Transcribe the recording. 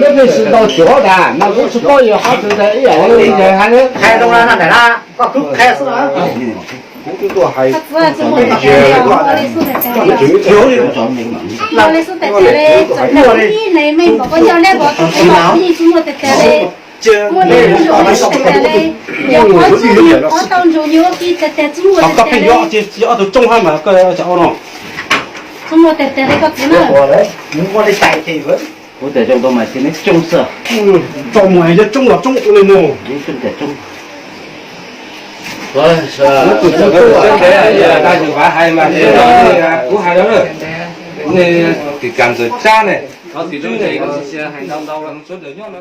Mej mej tsis tau cuav tas mas kuv tsis paub yog qhov twg tas ib yam li hais na, koj kuj qhia xwb na. Muaj li xub tes tes li, txawm muaj ib neeg mej npaum koj yog nej vauv tub tub yeej tsis muaj tes tes li. Muaj li tub tes tes li, yog qhov tub yog qhov tau ntsug yus ua ki tes tes tsis muaj tes tes li. Tsis muaj tes tes li koj txiv na. Kuv tes zoo tau mas cia neb coob xwb. Tso mus yog coob los coob ua li no. Coob tes coob. Kuv hais mas, kuv hais no, nej tis kas ntxawm tsab ne, thov txim ntawm hais ntau ntau los sawv daws nyob no.